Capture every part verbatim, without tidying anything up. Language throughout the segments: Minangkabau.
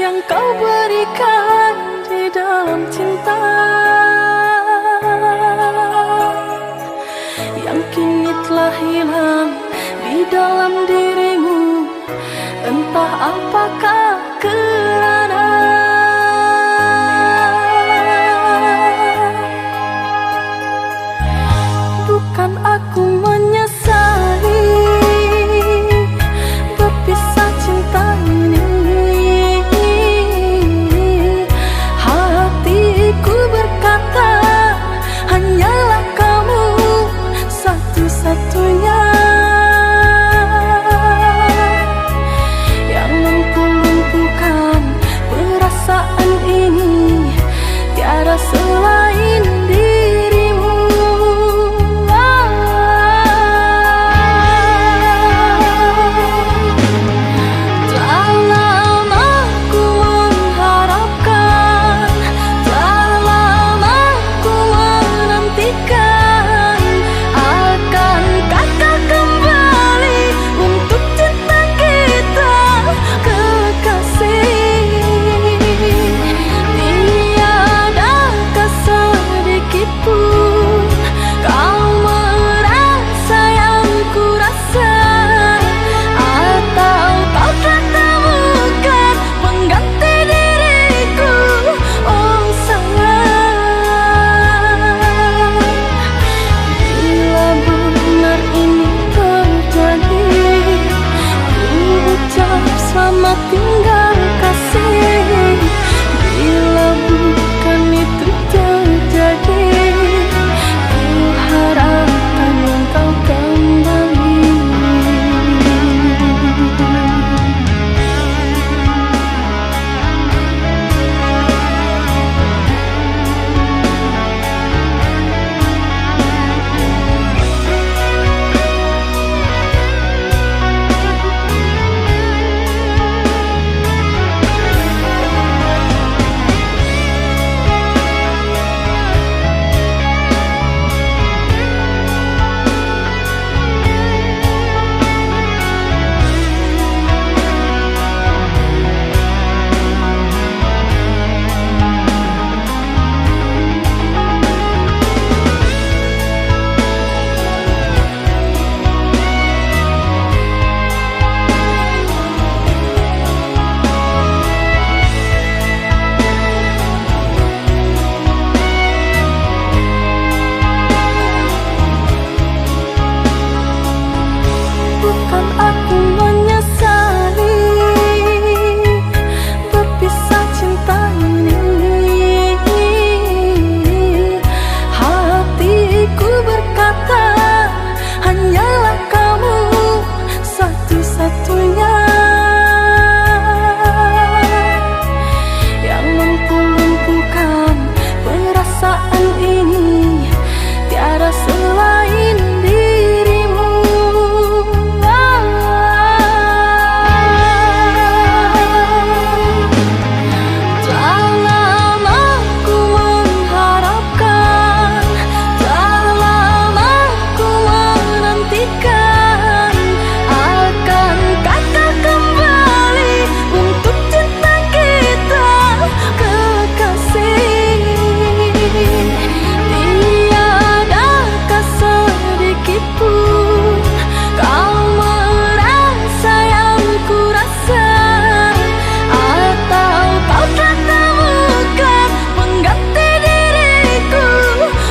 yang kau berikan di dalam cinta, yang kini telah hilang di dalam dirimu, entah apakah kerana. Bukan aku menyesali berpisah cinta ini. Hatiku berkata, hanyalah kamu satu-satunya yang mampu lumpuhkan perasaan ini. Tiada selain dirimu. Telah lama ku mengharapkan, telah lama ku menantikan, akankah kau kembali untuk cinta kita, kekasih? Tiadakah sedikit pun kau merasa yang ku rasa, atau kau telah temukan pengganti diriku? Oh sayang, bila benar ini terjadi, ku ucap selamat tinggal kasih. Bila bukan itu terjadi, ku harapkan engkau kembali. Bukan aku menyesali berpisah cinta ini. Hatiku berkata, hanyalah kamu satu-satunya yang mampu lumpuhkan perasaan ini. Tiada selain dirimu. Telah lama ku mengharapkan, telah lama ku menantikan, akankah kau kembali untuk cinta kita, kekasih? Tiadakah sedikit pun kau merasa yang ku rasa, atau kau telah temukan pengganti diriku?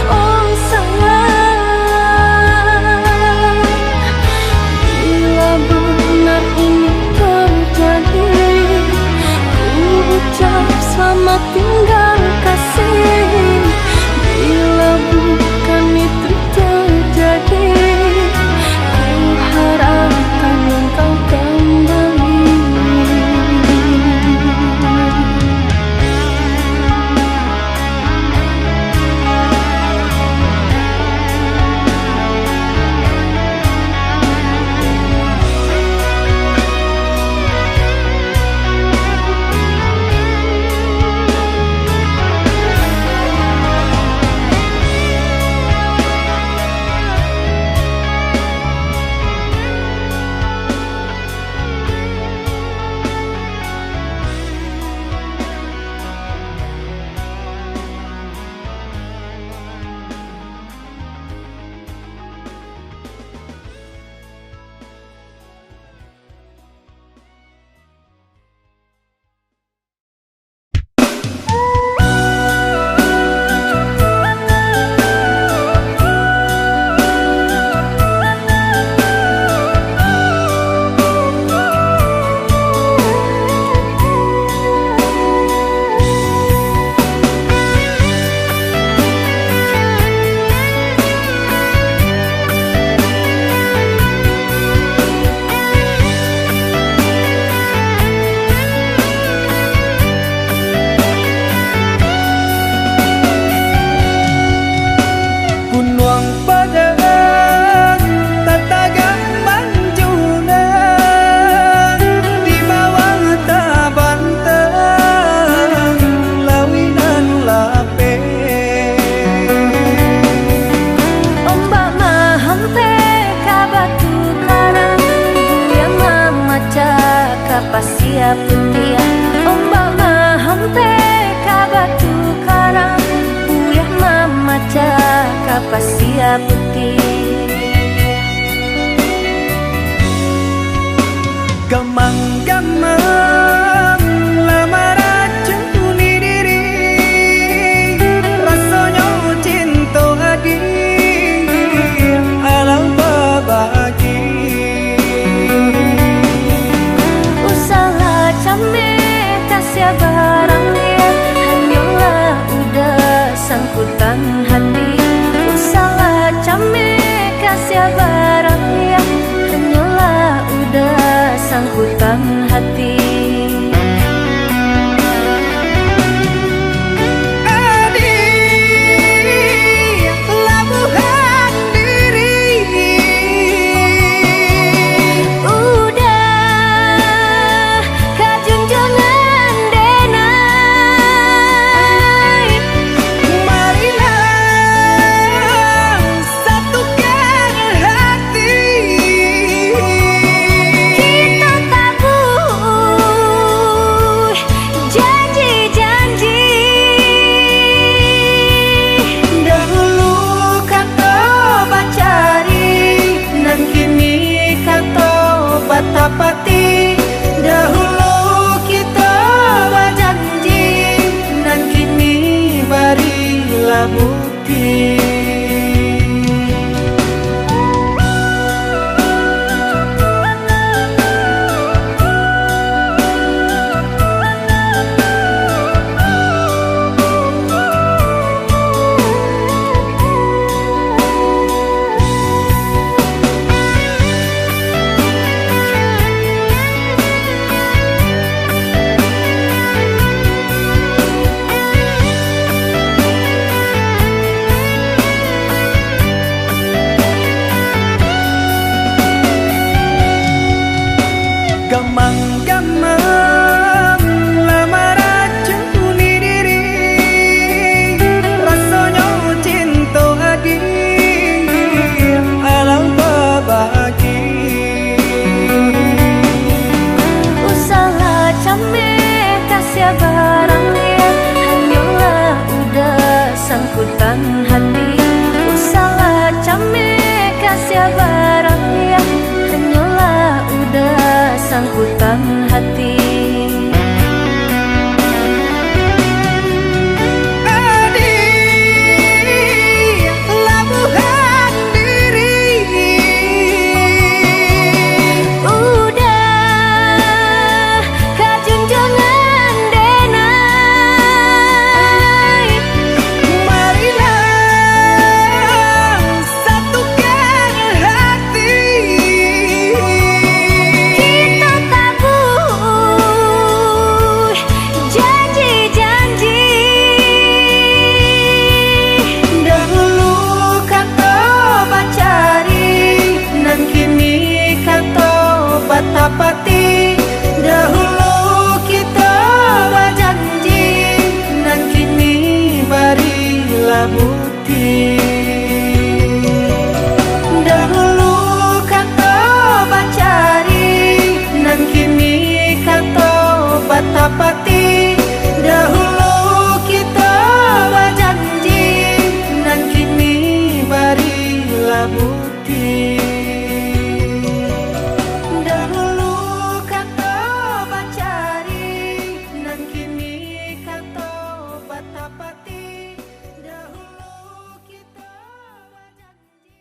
Oh sayang, bila benar ini terjadi, ku ucap selamat tinggal kasih. Bila bukan itu terjadi, ku harapkan engkau kembali. Ka pasia putiah, ombak mahampek ka batu karang, uyah mamacah ka pasia putiah. Gamang-gamang lah maracuni diri, rasonyo cinto adiak alah babagi. Usahlah cameh ka sia barang liak, hanyolah udah sangkutan hati. Usahlah cameh ka sia barang liak, hanyolah udah sangkutan hati. Adiak labuhan diri, udah ka junjuangan denai. Marilah satukan hati. Kito tabuih janji-janji. Dahulu kato bacari, nan kini kato batapati. Dahulu kito bajanji, nan kini barilah bukti. Gamang-gamang lah maracuni diri, rasonyo cinto adiak alah babagi. Usahlah cameh ka sia barang liak, hanyolah udah sangkutan hati. Usahlah cameh ka sia barang liak, hanyolah udah sangkutan hati. Adiak labuhan diri, udah ka junjuangan denai. Marilah satukan hati. Kito tabuih janji-janji. Dahulu kato bacari, nan kini kato batapati. Dahulu kito bajanji, nan kini barilah bukti. Dahulu kato bacari, nan kini kato batapati. Dahulu kito bajanji, nan kini barilah bukti. Dahulu kato bacari, nan kini kato batapati. Dahulu kito bajanji.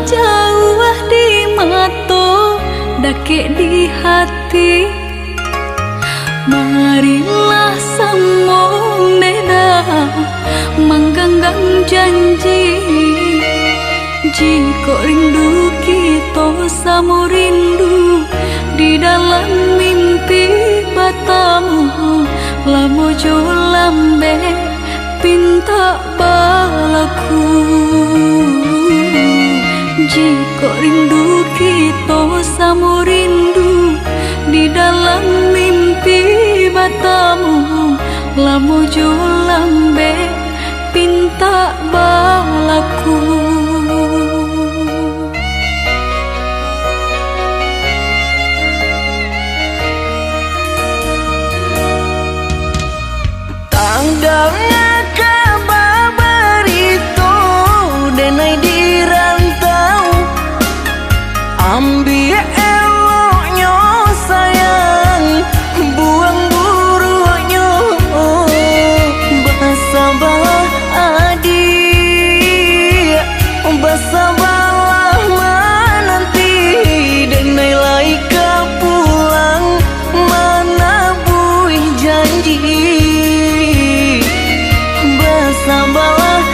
Jauah di mato, dakek di hati. Marilah samo neda mangganggam janji. Jikok rindu kito samo rindu di dalam mimpi batamu, lamo jo lambek pintak balaku. Jikok rindu kito samo rindu di dalam mimpi batamu, lamo jo lambek pintak balaku. Tandang kaba barito, denai di rantau. Ambiak eloknyo sayang, buang buruaknyo. Basabalah adiak, basabalah mananti, denai lai ka pulang manabuih janji. Basabalah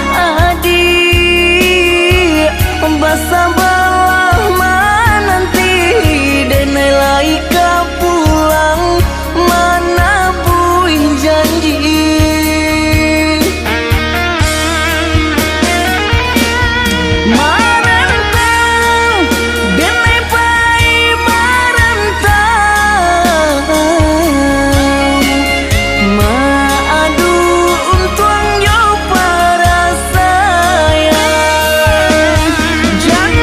adiak, basabalah mananti, denai lai ka pulang manabuih janji. Marantau, denai pai marantau, maadu untuang jo parasaian. Jan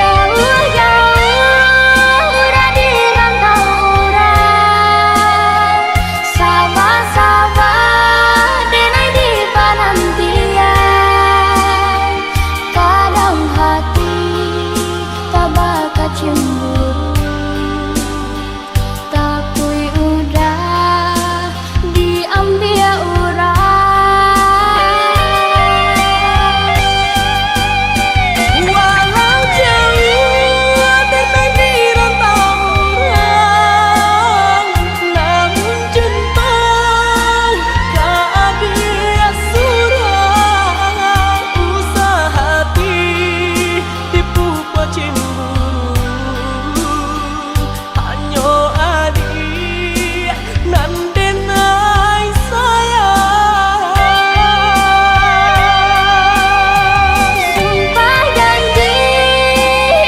Jauah-jauah urang di rantau urang, saba-saba denai di panantian. Kadang hati tabaka cemburu, takuik udah diambiak urang. Walau jauah denai di rantau urang, namun cinto ka adiak surang. Usah hati tipu pacemburu, hanyo adiak nan denai sayang. Sumpah janji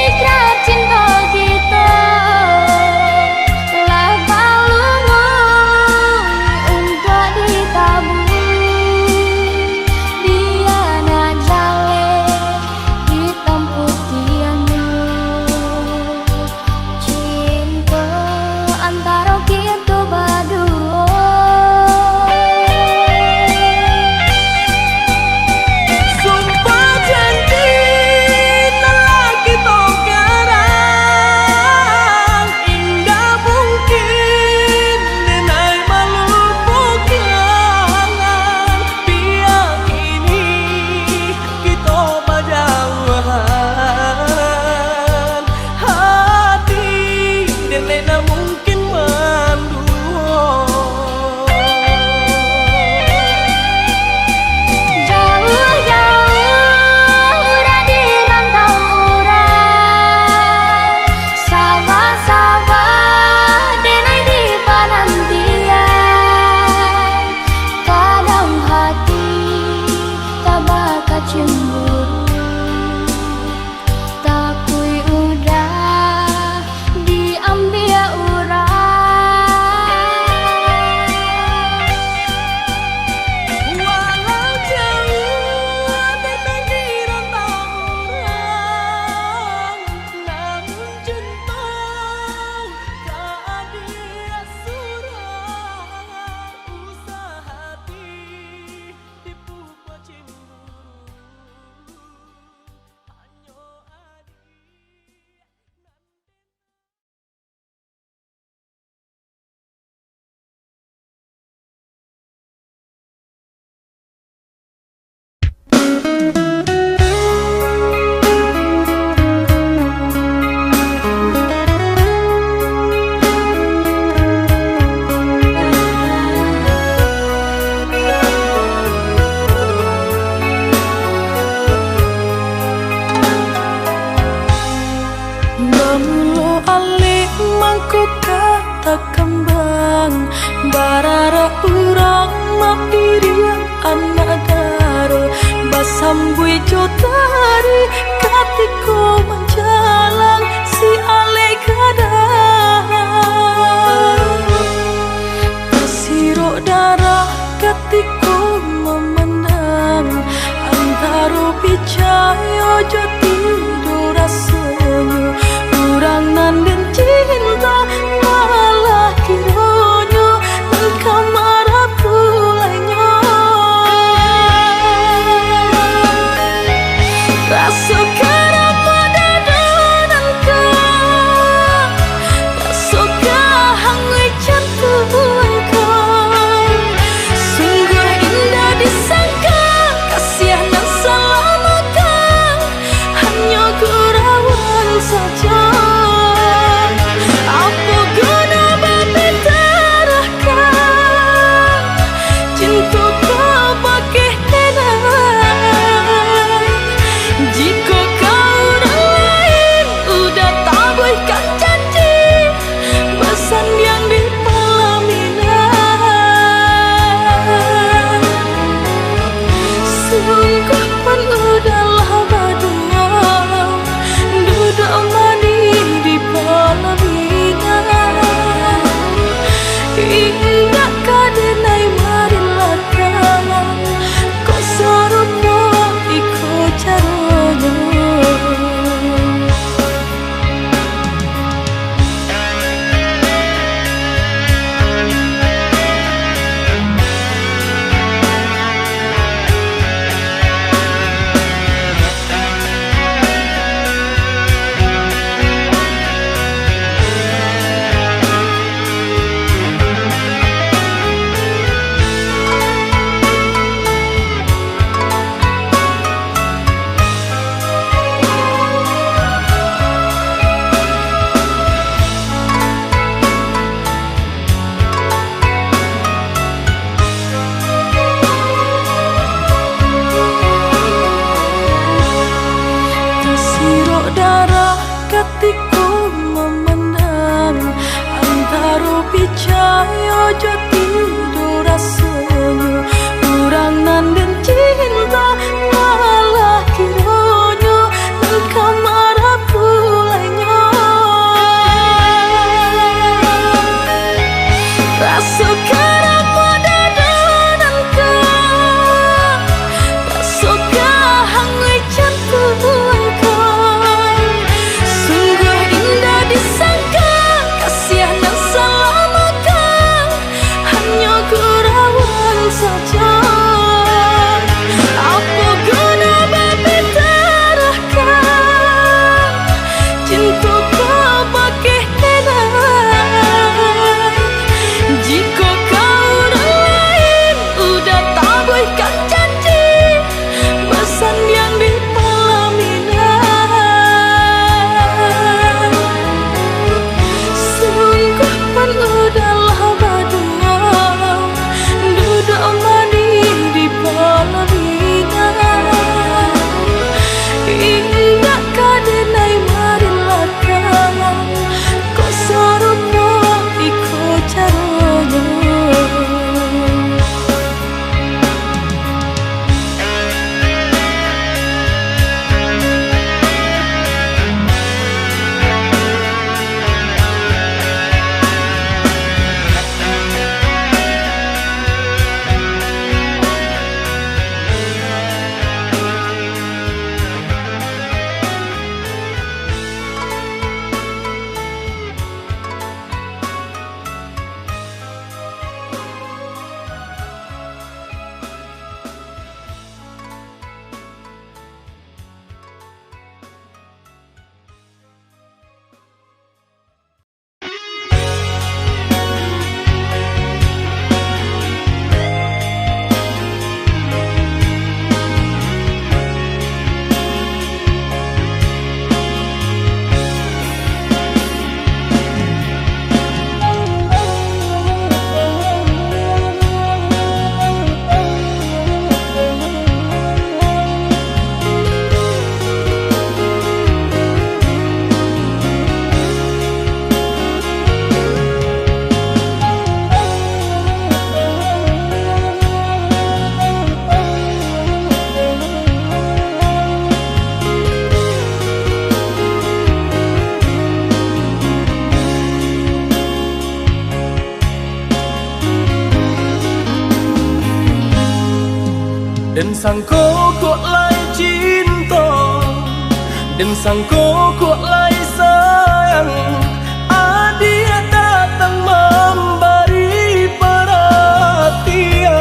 ikrar cinto kito lah balungo untuak ditabui. Bia nak jaleh itam putiahnyo, cinto antaro kito baduo. Sumpah janji nan lah kito karang, indak mungkin denai malupokan. Bia kini kito bajauahan, hati denai nan mungkin manduo. Jauah-jauah urang di rantau urang, saba-saba denai di panantian. Kadang hati tabaka cemburu, takuik udah diambiak urang. Walau jauah denai di rantau urang, namun cinto ka adiak surang. Usah hati tipu pacemburu, hanyo adiak. Bamulo alek mangko ka takambang, bararak urang mairiang anak daro, basambuik jo tari katiko manjalang si alek gadang. Tasirok darah katiko mamandang, antaro picayo jo tido rasonyo. Urang nan den cinta malah kironyo nan ka marapu lainyo. Raso karamo dado nan ka, raso kahanguik jantuang ko. Sungguah indak disangka, kasiah nan salamo ko hanyo gurauan sajo. Apo guno bapitarakan, cinto ko bakeh tenang. Jikok ka urang lain, udah tabuihkan janji, basandiang di palaminan. Sungguah pun udahlah baduo, duduak manih di palaminan. Indak ka denai marelakan, Ayo jo tido rasonyo, urang nan den cinto, malah kironyo nan ka marapulainyo. Raso karamo dado nan ka Raso kahang ican tuangkan, sungguah indak disangka, kasiah nan salamo kan hanyo gurauan sajo. Apo guno bapitarakan, cinto ka bakeh tenang. Jikok ka urang lain, udah tabuihkan janji, basandiang di palaminan. Sungguah pan udahlah baduo, duduak manih di palaminan. Indak ka denai marilah Kok sarupo iko caronyo. Den sangko kok lai cinto, den sangko kok lai sayang, adiak datang mambari paratian.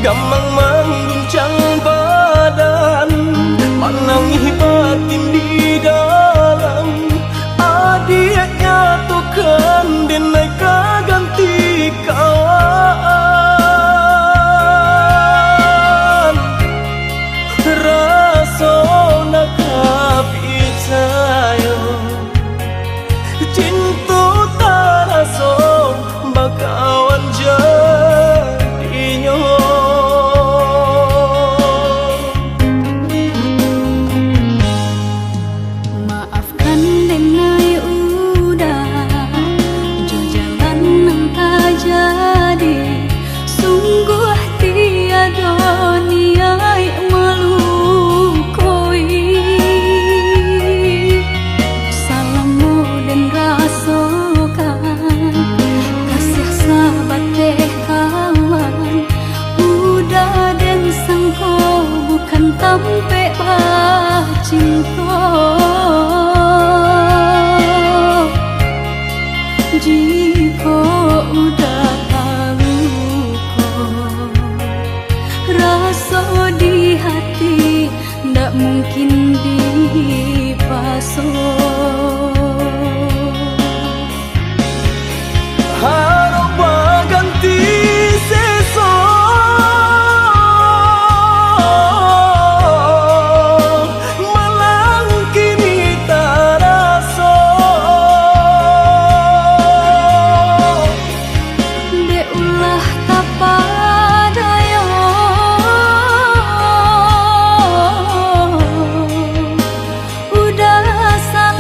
Gamang mangguncang badan, manangih batin di dalam. Adiak nyatokan, den ai ka ganti kawan. Raso nak ka picayo, cinto taraso bakawan jadinyo. Maafkan den ai Uda, jo jalan nan tajadi, sungguah tiado niaik malukoi. Salamo den rasokan, kasiah sabateh kawan, Uda den sangko bukan tampek bacinto. Jikok Uda taluko, raso di hati ndak mungkin dipaso. Harok baganti seso, malang kini taraso. Dek ulah tapadayo, Uda salah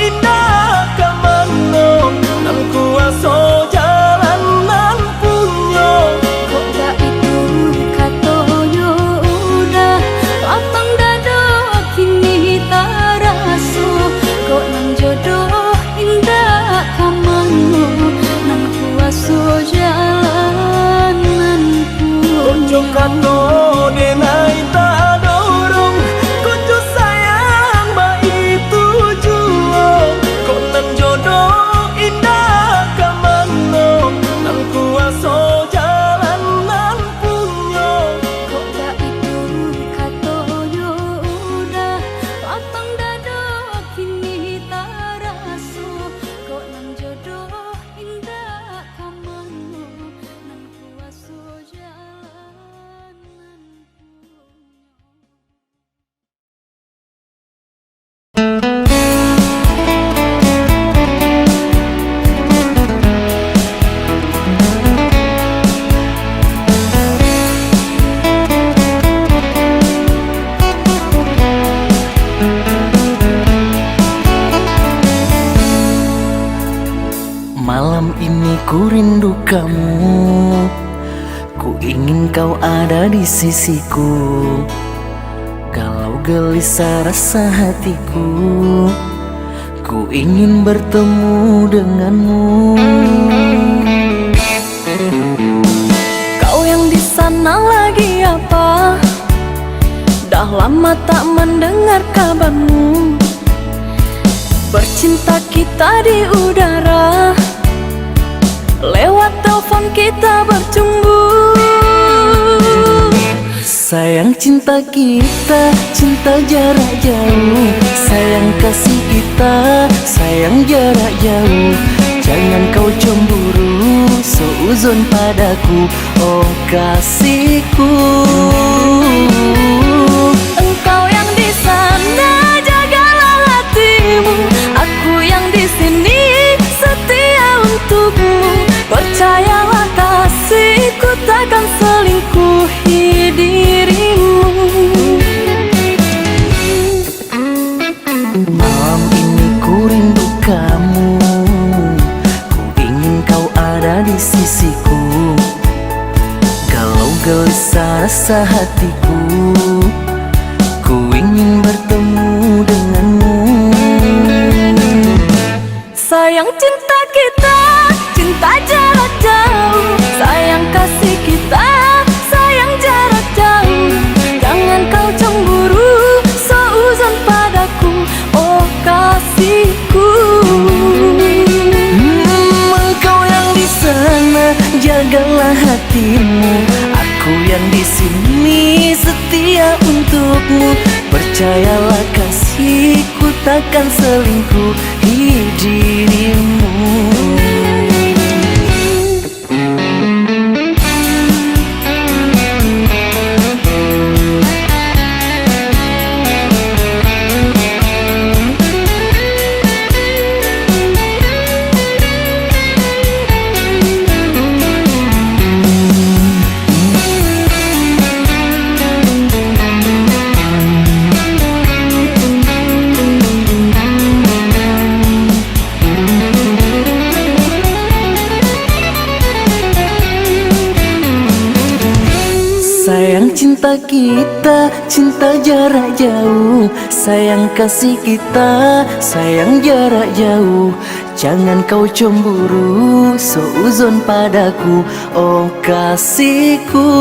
Indak ka mano, nan kuaso jalan nan punyo. Kok baitu katonyo udah, lapang dado kini taraso. Kok nan jodoh indak ka mano, nan kuaso jalan nan punyo. Kok jo kato denai tadorong, kok jo sayang baitu juo. Kok nan jodoh indak ka mano, nan kuaso jalan nan punyo. Kok baitu katonyo udah, lapang dado kini taraso. Kok nan jodoh indak ka mano, nan kuaso jalan nan punyo. Malam ini ku rindu kamu. Ku ingin kau ada di sisiku. Kalau gelisah rasa hatiku, ku ingin bertemu denganmu. Kau yang di sana lagi apa? Dah lama tak mendengar kabarmu. Bercinta kita di udara, lewat telepon kita bercumbu. Sayang cinta kita, cinta jarak jauh. Sayang kasih kita, sayang jarak jauh. Jangan kau cemburu, suuzon padaku, oh kasihku. Engkau yang di sana, jagalah hatimu. Aku yang di sini, setia untukmu. Percayalah kasihku, takkan selingkuhi dirimu. Malam ini ku rindu kamu. Ku ingin kau ada di sisiku. Kalau gelisah rasa hatiku, ku ingin bertemu denganmu. Sayang cinta kita, cinta jarak jauh. Sayang kasih kita, sayang jarak jauh. Jangan kau cemburu, suuzon padaku, oh kasihku. Hmm, engkau yang di sana, jagalah hatimu. Aku yang di sini, setia untukmu. Percayalah kasihku, takkan selingkuh di dirimu. Sayang cinta kita, cinta jarak jauh. Sayang kasih kita, sayang jarak jauh. Jangan kau cemburu, suuzon padaku, oh kasihku.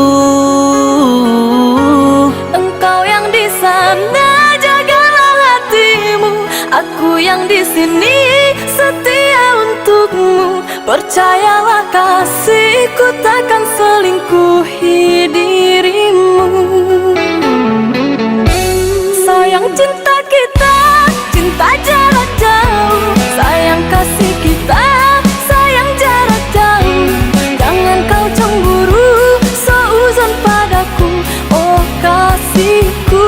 Engkau yang di sana, jagalah hatimu. Aku yang di sini, setia untukmu. Percayalah kasihku, takkan selingkuhi dirimu. Sayang cinta kita, cinta jarak jauh. Sayang kasih kita, sayang jarak jauh. Jangan kau cemburu, suuzon padaku, oh kasihku.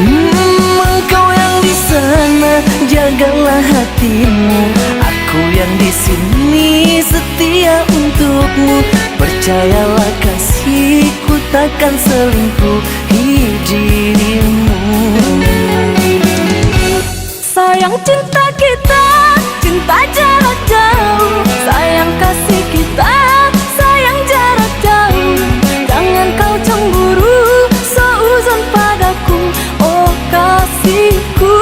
Hmm, engkau yang di sana, jagalah hatimu. Aku yang di sini, setia untukmu. Percayalah kasihku, takkan selingkuh di dirimu. Sayang cinta kita, cinta jarak jauh. Sayang kasih kita, sayang jarak jauh. Jangan kau cemburu, suuzon padaku, oh kasihku.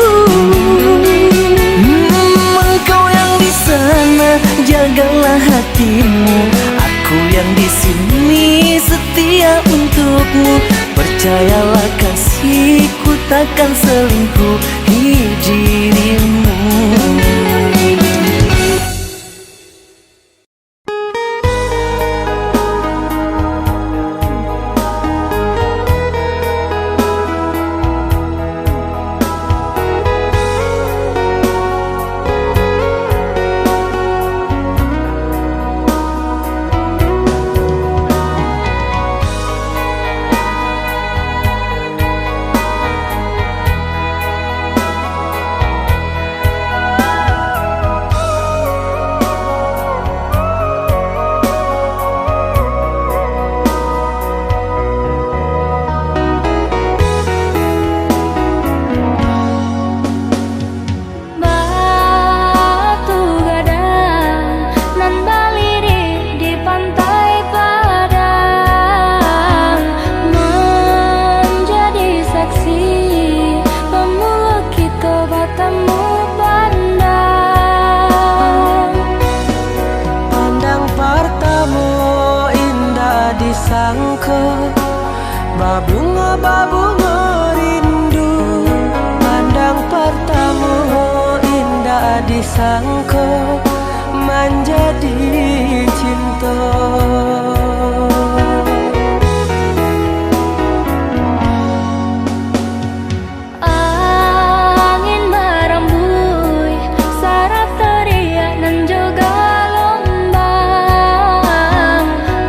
Hmm, engkau yang di sana, jagalah hatimu. Aku yang di sini, setia untukmu. Percayalah kasihku, takkan selingkuh dirimu. Batu gadang nan balirik di Pantai Padang, manjadi saksi pamula kito batamu pandang. Pandang partamo indak disangko, babungo-babungo rindu. Pandang partamo indak disangko, manjadi cinto. Angin barambuih, sarato riak nan jo galombang,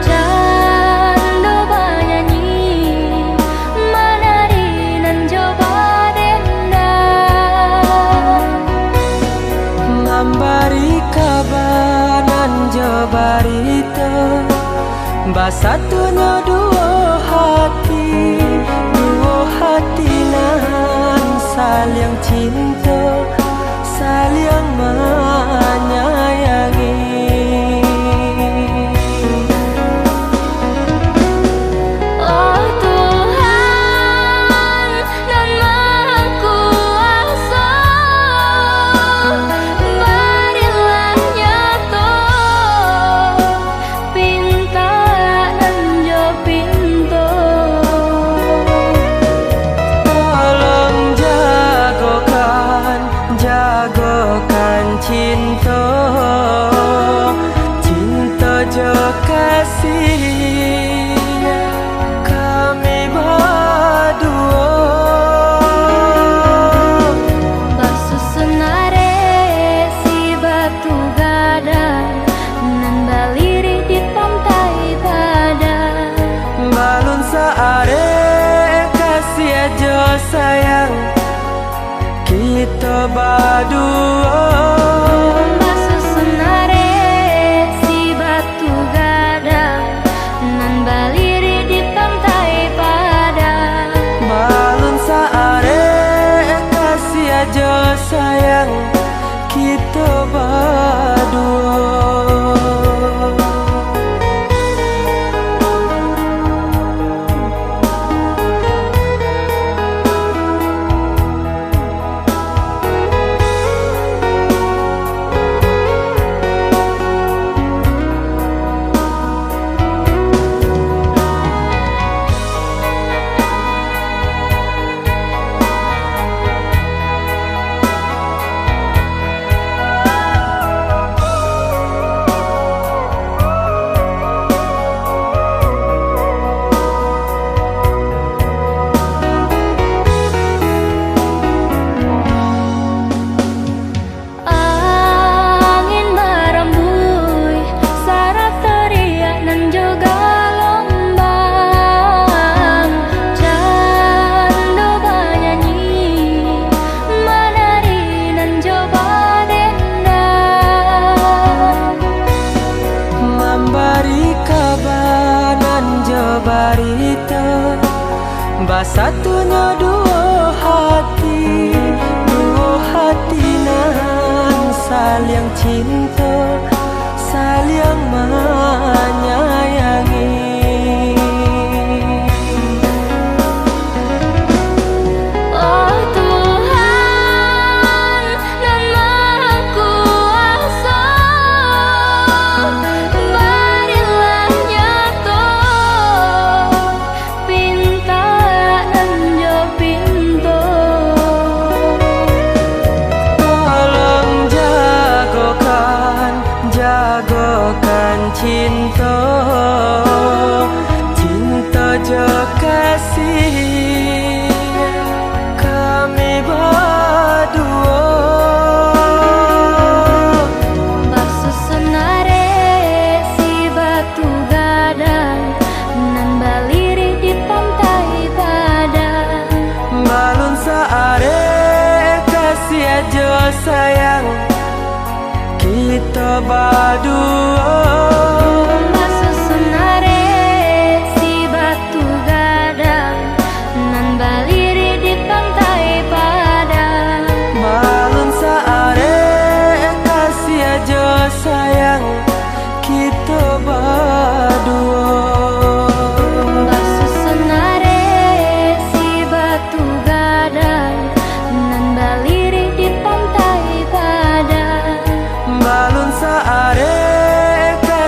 cando banyanyi, manari nan jo badendang. Mambari kaba nan jo barito, basatunyo duo hati, duo hati nan saliang cinto, saliang manyayangi. Oh Tuhan, Nan Maha Kuaso, barilah nyato pintak nan jo pinto. Tolong jagokan, jagokan cinto, cinto jo kasih kami baduo. Basusun arek si batu gadang, nan balirik di Pantai Padang. Balun saarek kasih jo sayang, kito baduo. Basusun arek si batu gadang, nan balirik di Pantai Padang. Balun saarek kasih jo sayang, kito baduo. Angin barambuih, sarato riak nan jo galombang, cando banyanyi, manari nan jo badendang. Mambari kaba nan jo barito, basatunyo duo hati, duo hati cinto, saliang manyayangi. Oh Tuhan nan Maha Kuaso, barilah nyato pintak nan jo pinto. Tolong jagokan, jagokan cinto, cinto jo kasih kami baduo. Basusun arek si batu gadang, nan balirik di Pantai Padang. Balun saarek kasih jo sayang, kito baduo. Basusun arek si batu gadang, nan balirik di Pantai Padang. Balun saarek kasih jo sayang, kito baduo. Basusun arek si batu gadang, nan balirik di Pantai Padang. Balun saarek ka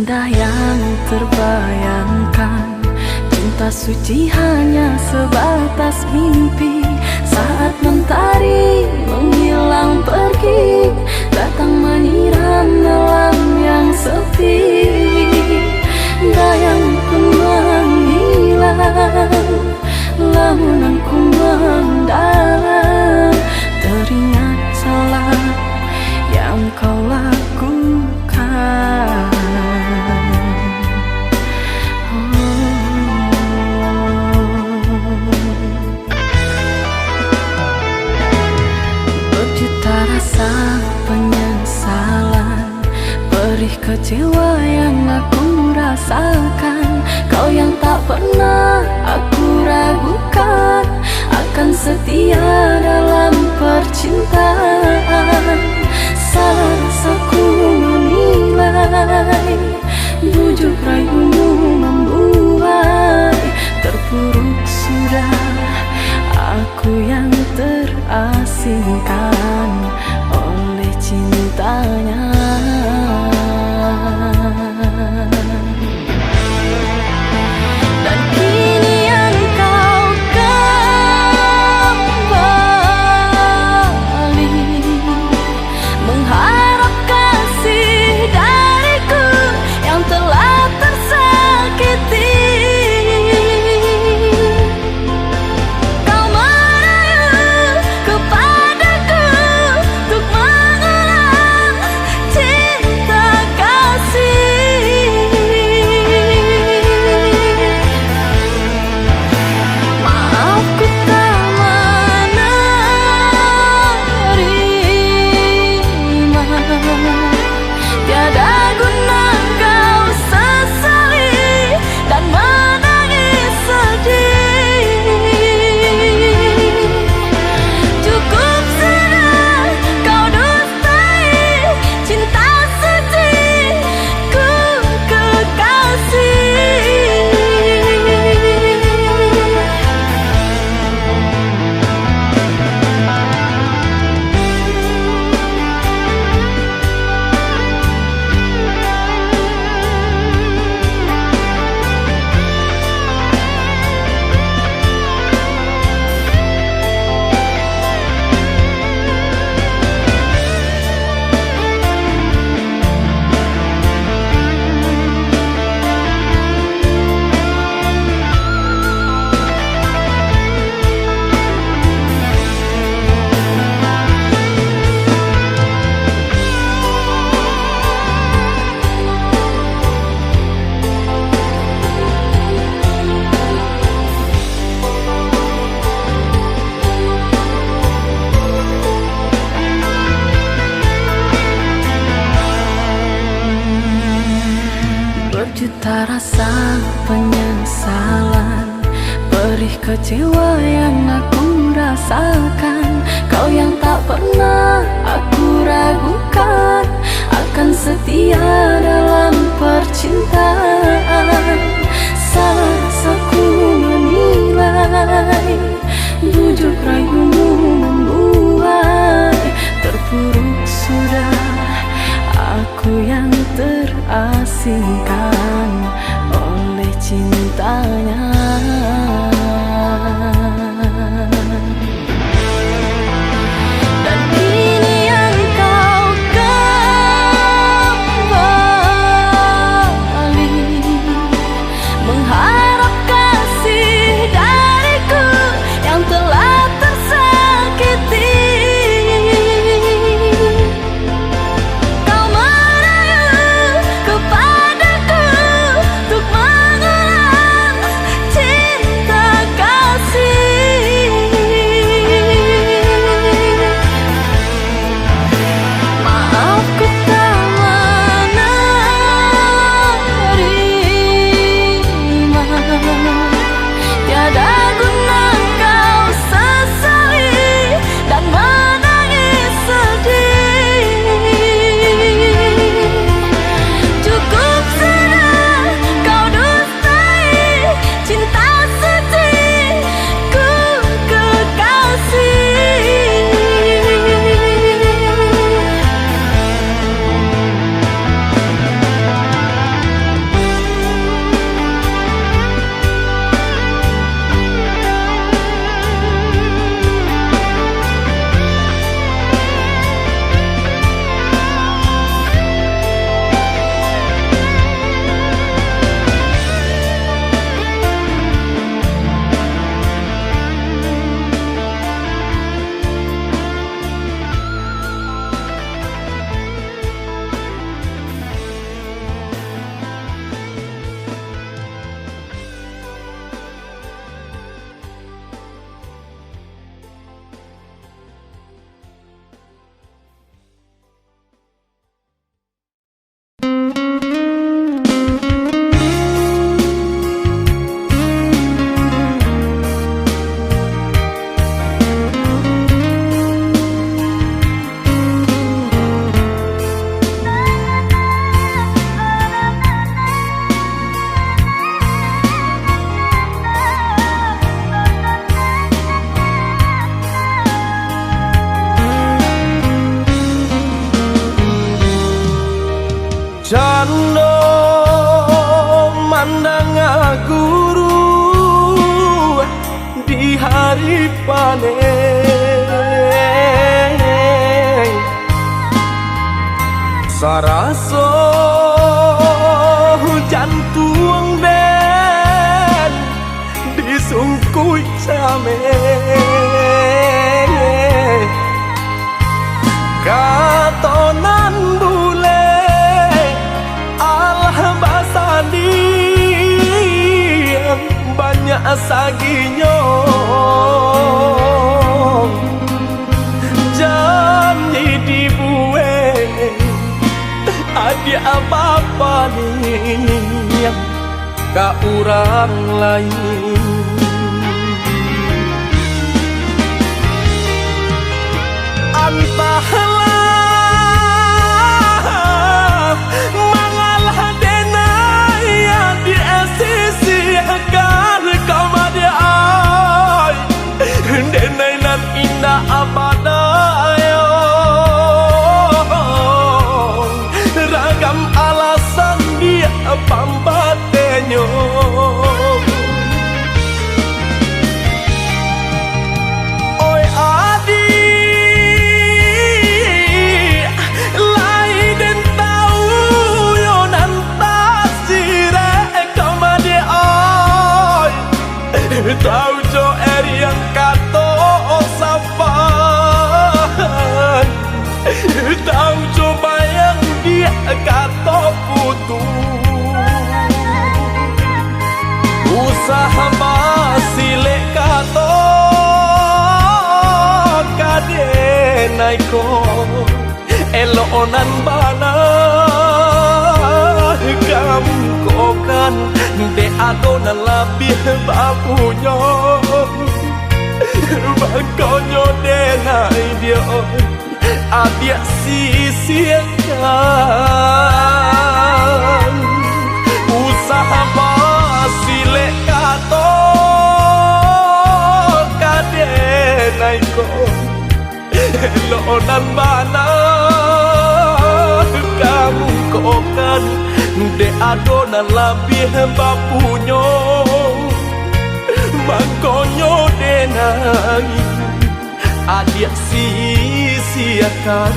Indah yang terbayangkan, cinta suci hanya sebatas mimpi. Saat mentari menghilang pergi, datang menyiram malam yang sepi. Bayang pun menghilang, lamunan ku mendalam, teringat salah yang kau lakukan. Berjuta rasa penyesalan, perih kecewa yang aku rasakan. Kau yang tak pernah aku ragukan, akan setia dalam percintaan. Salah aku menilai, bujuk rayumu membuai. Terpuruk sudah aku yang terasingkan oleh cintanya. Dan kini engkau kembali mengharap kasih dariku yang telah tersakiti. Kau merayu kepadaku untuk mengulang cinta kasih. Maaf, ku tak menerima. Tiada guna kau sesali dan menangis sedih. Cukup sudah kau dustai cinta suci ku, kekasih. Berjuta rasa penyesalan, perih kecewa yang aku rasakan. Kau yang tak pernah aku ragukan, akan setia dalam percintaan. Salah aku menilai, bujuk rayumu membuai. Terpuruk sudah aku yang terasingkan oleh cintanya. Dan kini engkau kembali mengharap kasih dariku Baraso jantuang den disungkuik cameh. Kato nan bulek alah basandiang banyak saginyo. Janji dibuek adiak bapaliang ka urang lain. Antahlah mangalah denai adiak sisiakan ka madiak ai. Denai nan indak abadayo, ragam alasan diak pambatenyo. Oi adiak, lai den tau yo nan tasirek ka madiak ai. Tau jo eriang kato sapan, tau jo bayang diak kato putuih. Usah basilek kato ka denai ko. Elok nan bana kamukokan, dek ado nan labiah bapunyo. Mangkonyo denai diak, adiak sisiakan. Usah basilek kato ka denai ko. Elok nan bana kamukokan, dek ado nan labiah bapunyo. Mangkonyo denai adiak sisiakan.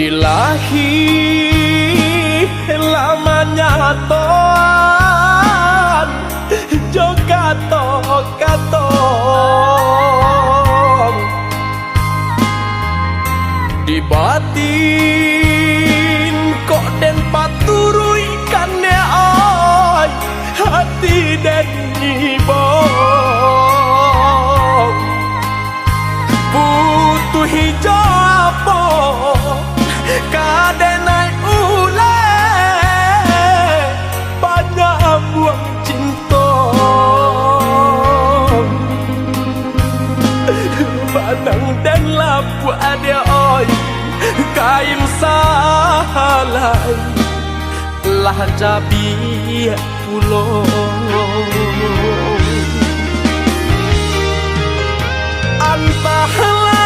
Di lahia lah manyatoan jo kato-kato. Di batin kok den paturuikan dek ai, hati den ibo. Putuih jo apo ka denai uleh, panyambuang cinto. Banang den lapuak dek ai, kain sahalai lah cabiak pulo. Antahlah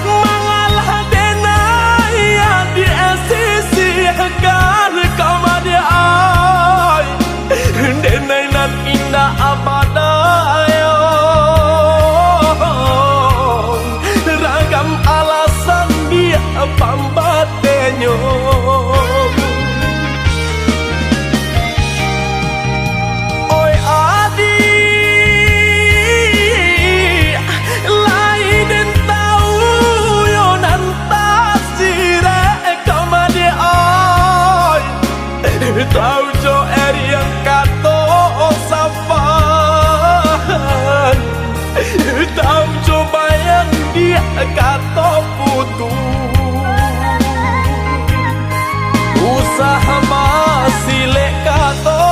mangalah denai adiak sisiakan ka madiak ai. Denai nan indak abadayo, ragam alasan diak pambatenyo. Oi adiak, lai den tau yo nan tasirek ka madiak ai. Tau jo eriang kato sapan, tau jo bayang diak kato putuih. Usah basilek kato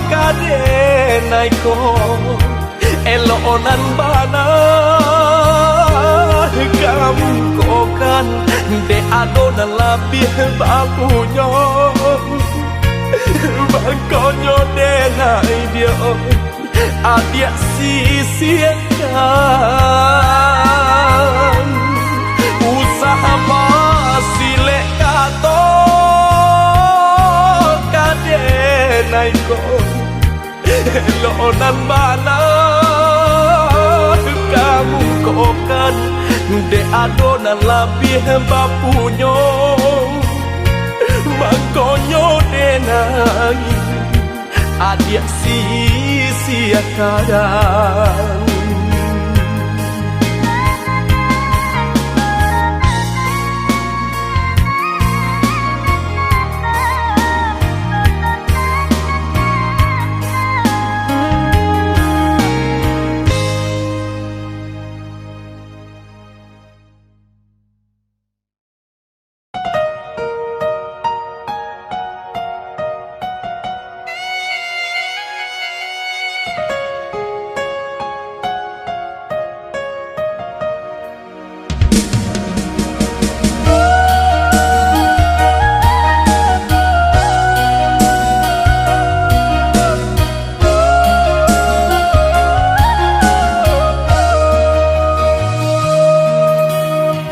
ka denai ko. Lo nan bana ka mukokan, dek ado nan labiah bapunyo. Mangkonyo denai dio, adiak sisiakan, usah basilek kato ka denai ko. Lo nan bana ka mukokan, dek ado nan labiah bapunyo. Mangkonyo denai, adiak sisiakan.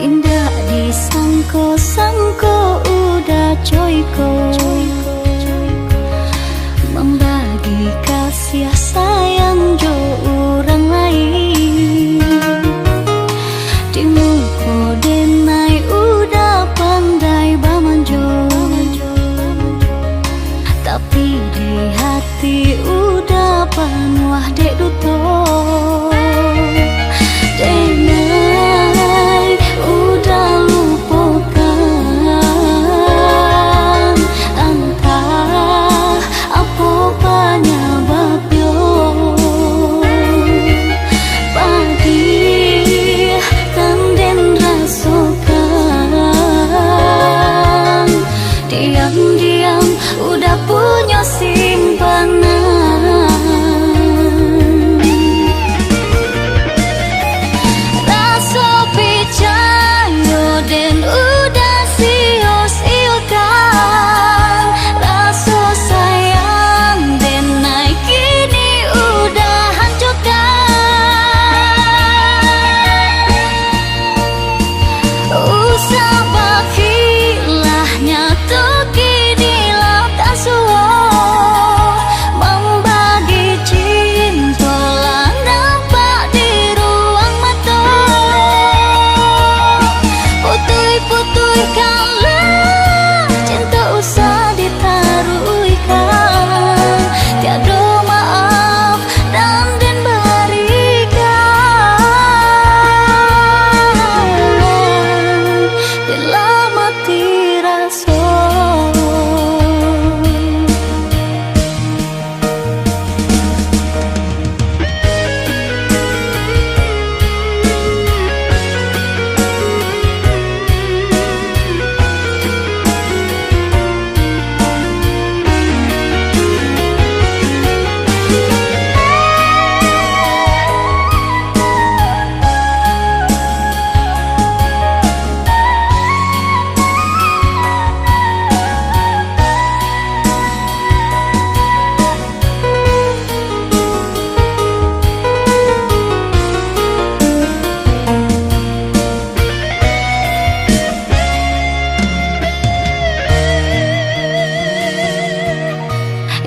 Indak disangko-sangko Uda coy ko, mambagi kasiah sayang jo urang lain. Di muko denai Uda pandai bamanjo, tapi di hati Uda panuah dek duto. Denai Uda lupokan, antah apo panyababnyo. Padih kan den rasokan, diam-diam Uda punyo simpanan. Raso picayo den Uda sio-siokan, raso sayang denai kini Uda hancukan. Usah bakilah nyato kini lah tasuo, mambagi cinto lah nampak di ruang mato. Putuih-putuihkanlah cinto usah ditaruihkan, tiado maaf nan den barikan, den lah mati raso.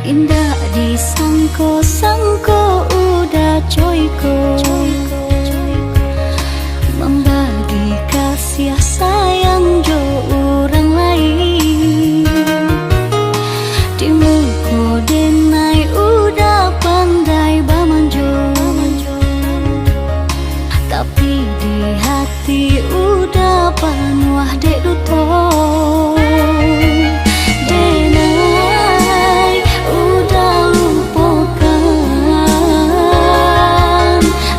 Indak disangko-sangko Uda coy ko, mambagi kasiah sayang jo urang lain. Di muko denai Uda pandai bamanjo, tapi di hati Uda panuah dek duto. Denai Uda lupokan,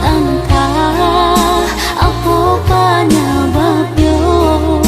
antah apo panyababnyo.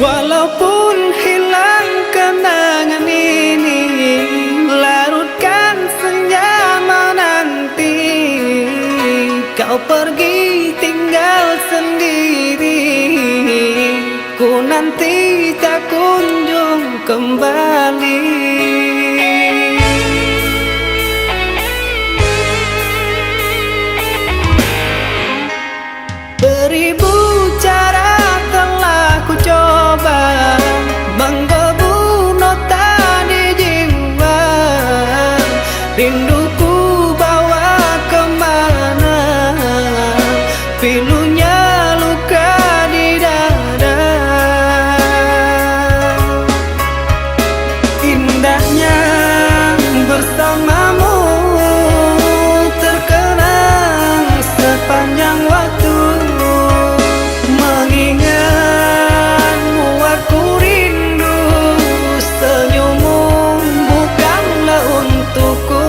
Walaupun hilang kenangan ini, larutkan senja menanti. Kau pergi tinggal sendiri, ku nanti tak kunjung kembali. Beribu cara telah ku coba, manggebu nota di jiwa. Rindu ku bawa kemana, pilunya luka di dada. Indahnya bersamamu terkenang sepanjang waktu. Mengingatmu aku rindu, senyummu bukanlah untukku.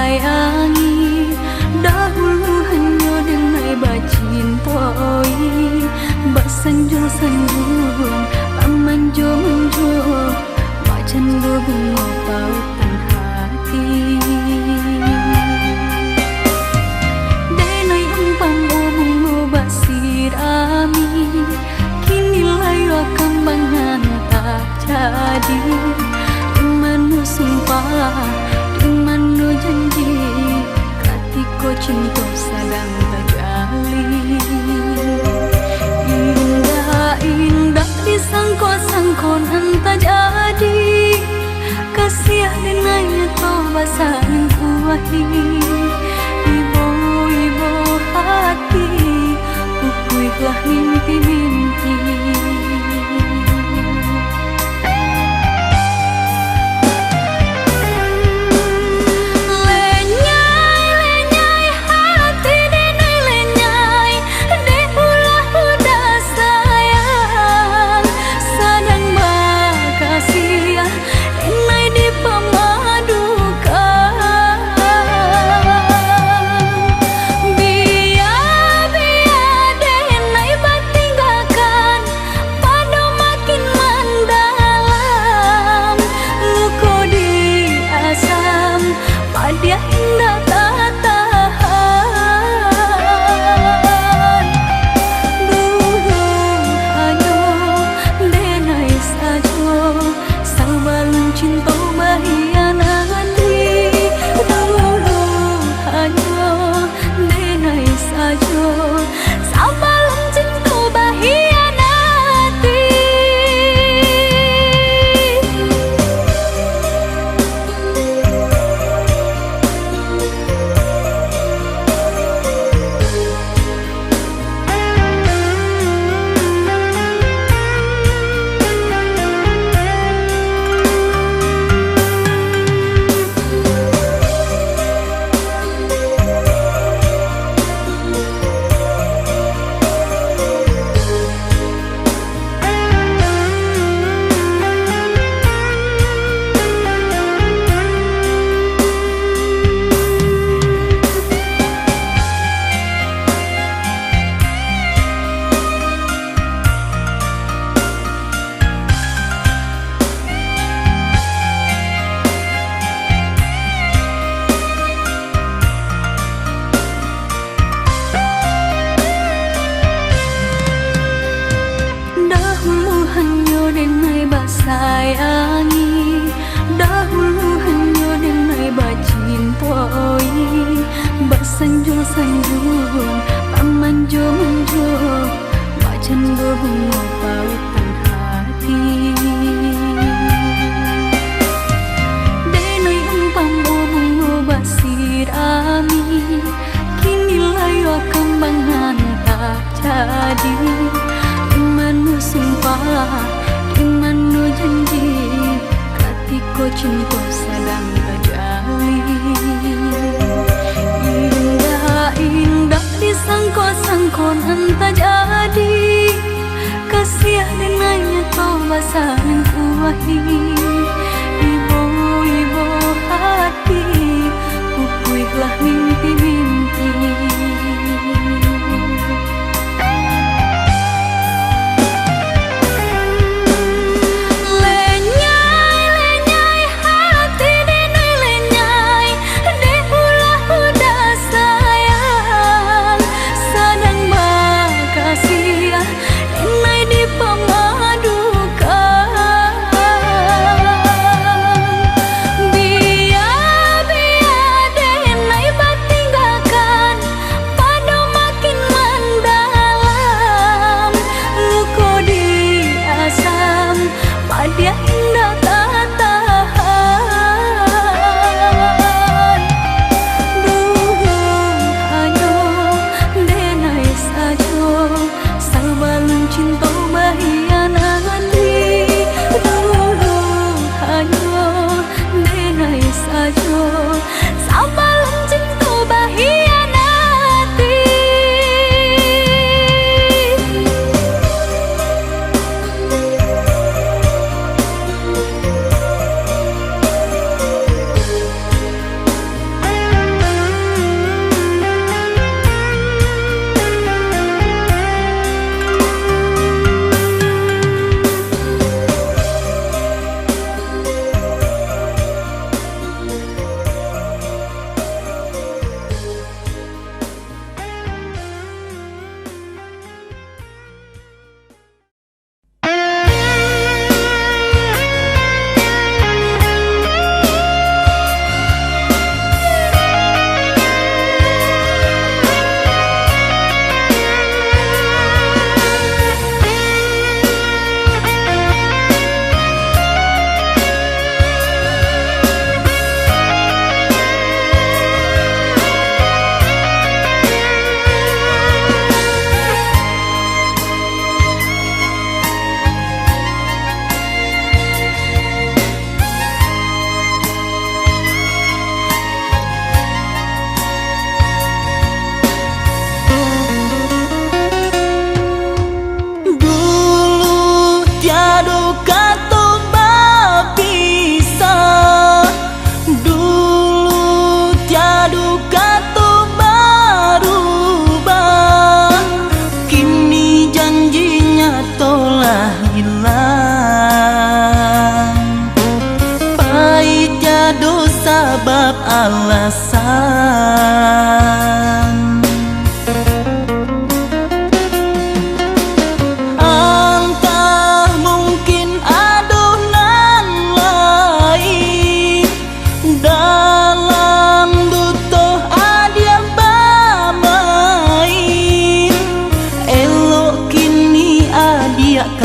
Sayangi, dahulu hanyo denai bacintoi, basanjuang-sanjuang, bamanjo-manjo, bacando bungo pautan hati. Denai umpamo bungo basirami, kini layua kambangan tak jadi. Di mano sumpah, di mano janji, katiko cinto sadang tajalin. Indak-indak disangko-sangko nan tajadi, kasiah denai nyato basalingkuahi. Ibo-ibo hati, pupuihlah mimpi-mimpi. Lenyai, lenyai hati denai lenyai, dek ulah budak sayang, sadang bakasiah, denai dipamadukan. Bia-bia denai batinggakan, pado makin mandalam, luko di asam, padiah indak tatahan. Dulu hanyo denai sajo, sabalun cinto bahianati. Dulu hanyo denai sajo, sabalun cinto bahianati. Dahulu hanyo denai basayangi, dahulu hanyo denai bacintoi, basanjuang-sanjuang, bamanjo-manjo, bacando bungo pautan hati. Denai umpamo bungo basirami, kini layua kambangan tak jadi. Di mano sumpah, di mano janji, katiko cinto sadang tajalin. Indak-indak disangko-sangko nan tajadi, kasiah denai nyato basalingkuahi. Ibo-ibo hati, pupuihlah mimpi-mimpi. Lenyai, lenyai hati denai lenyai, dek ulah budak sayang, sadang bakasiah, denai dipamadukan. Bia-bia denai batinggakan, pado makin mandalam, luko di asam, padiah indak tatahan. Dulu hanyo denai sajo, sabalun cinto bahianati. Dulu hanyo denai sajo, sabalun cinto bahianati.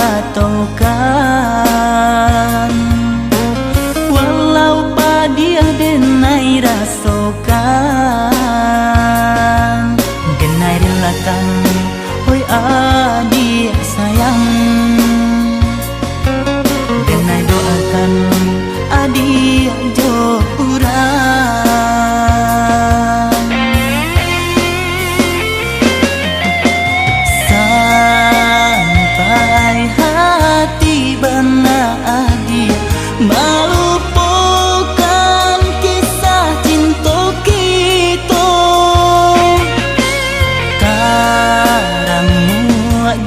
katokan. Walau padiah denai rasokan, denai relakan, oi adiak sayang. Denai doakan adiak jo urang. Sampai hati bana adiak malupokan kisah cinto kito. Tarang muak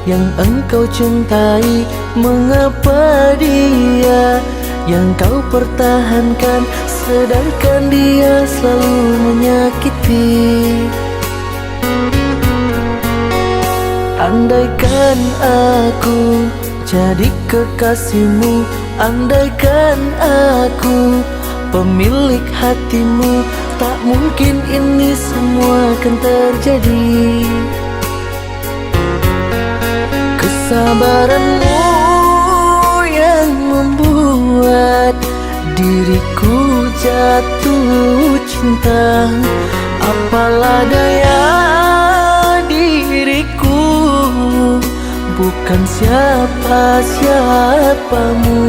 Yang engkau cintai, mengapa dia yang kau pertahankan, sedangkan dia selalu menyakiti? Andaikan aku jadi kekasihmu, andaikan aku pemilik hatimu, tak mungkin ini semua akan terjadi. Kesabaranmu yang membuat diriku jatuh cinta. Apalah daya diriku, bukan siapa-siapamu.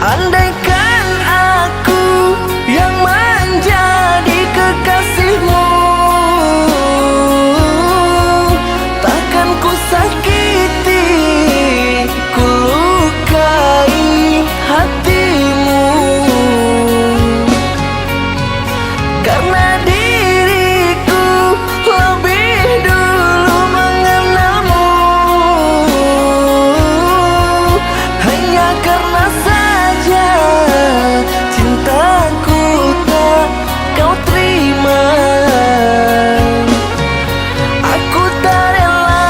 Andaikan aku yang menjadi kekasihmu, takkan ku sakiti, ku lukai hatimu. Karena diriku lebih dulu mengenalmu, hanya karena saja cintaku tak kau terima. Aku tak rela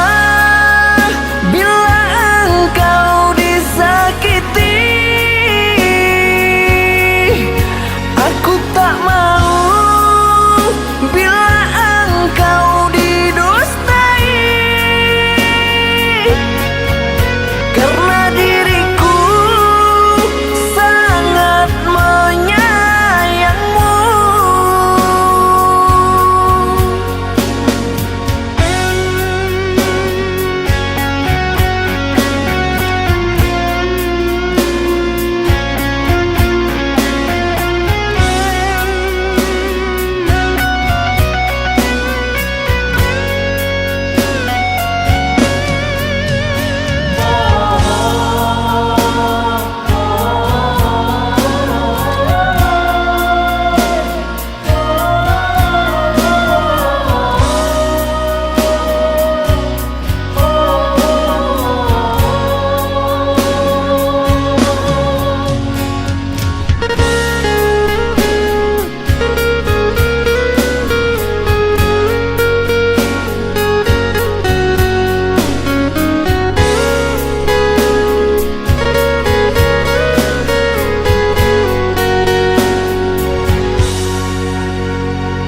bila engkau disakiti. Aku tak mau bila engkau didustai. Karena diriku sangat menyayangmu.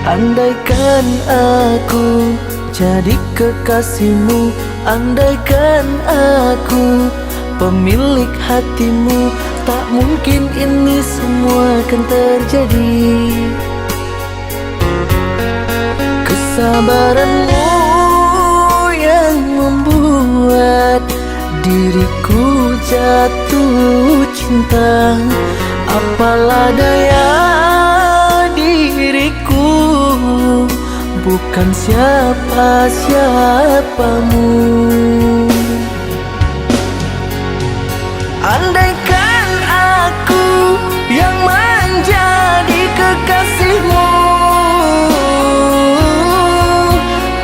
Andaikan aku jadi kekasihmu, andaikan aku pemilik hatimu, tak mungkin ini semua akan terjadi. Kesabaranmu yang membuat diriku jatuh cinta. Apalah daya diriku, bukan siapa-siapamu. Andaikan aku yang menjadi kekasihmu,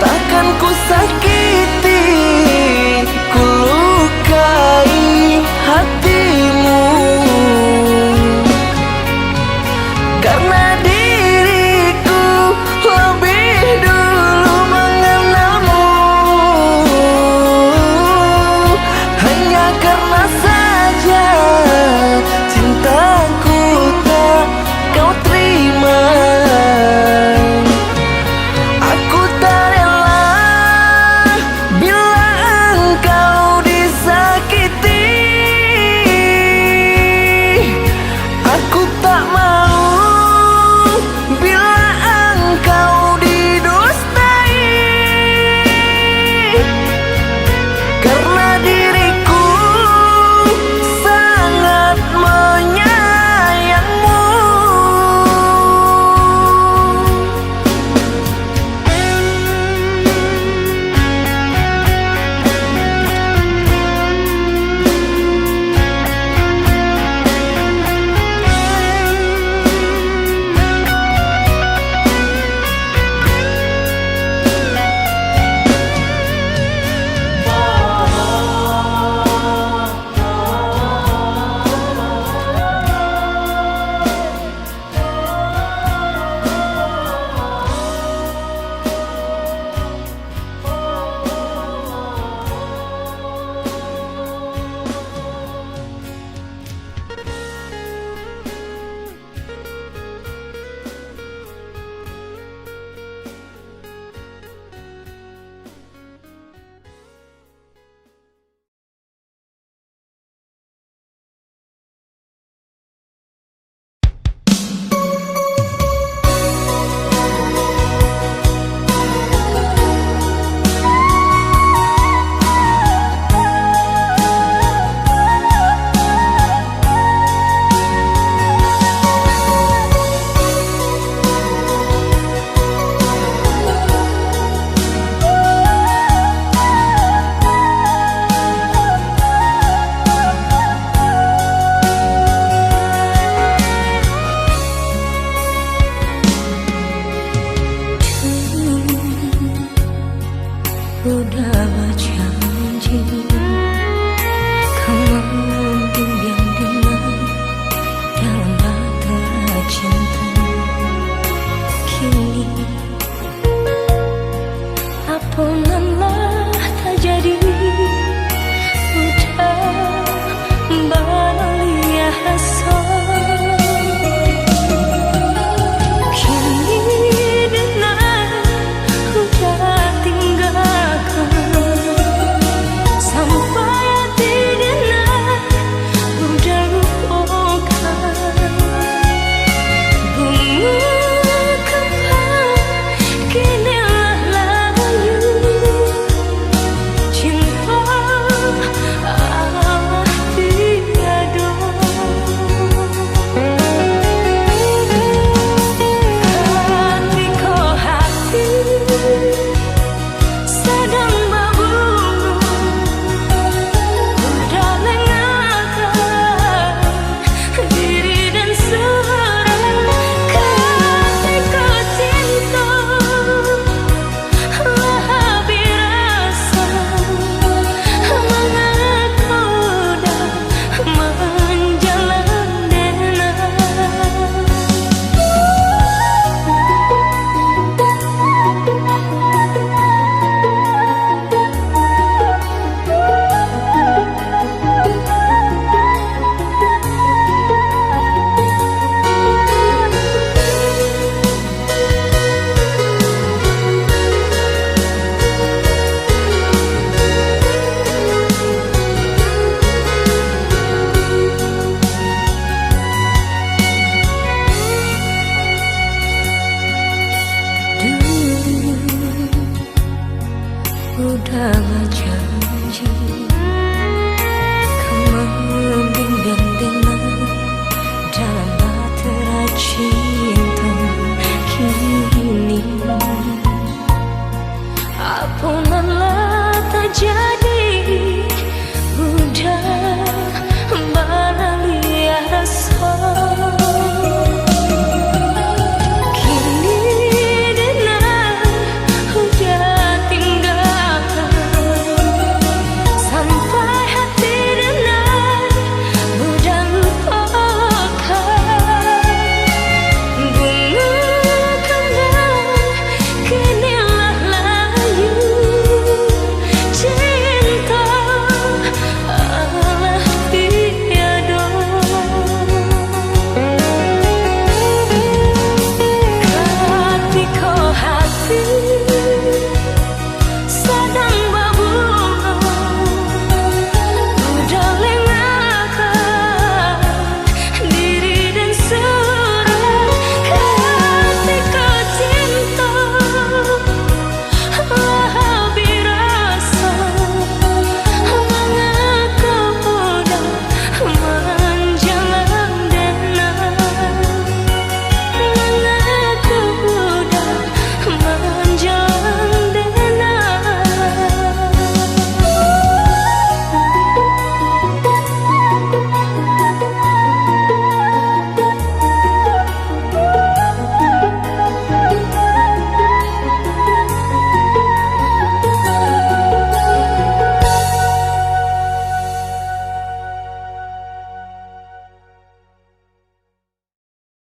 takkan ku sakiti, ku lukai hatimu. Karena diriku lebih dulu mengenalmu, hanya karena saja Udah bajanji, ka mambimbing denai dalam bahtera cinta. Kini, apo nan lah tajadi, udah baliah asa. Kini denai udah tinggakan, sampai ati denai udah lupokan. Bungo kapan kini lah layu, cinta alah tiado. Katiko hati sadang babungo, udah lengahkan diri dan surang. Katiko cinta lah habih rasa, mangaku dah manjalan denai. Dulu udah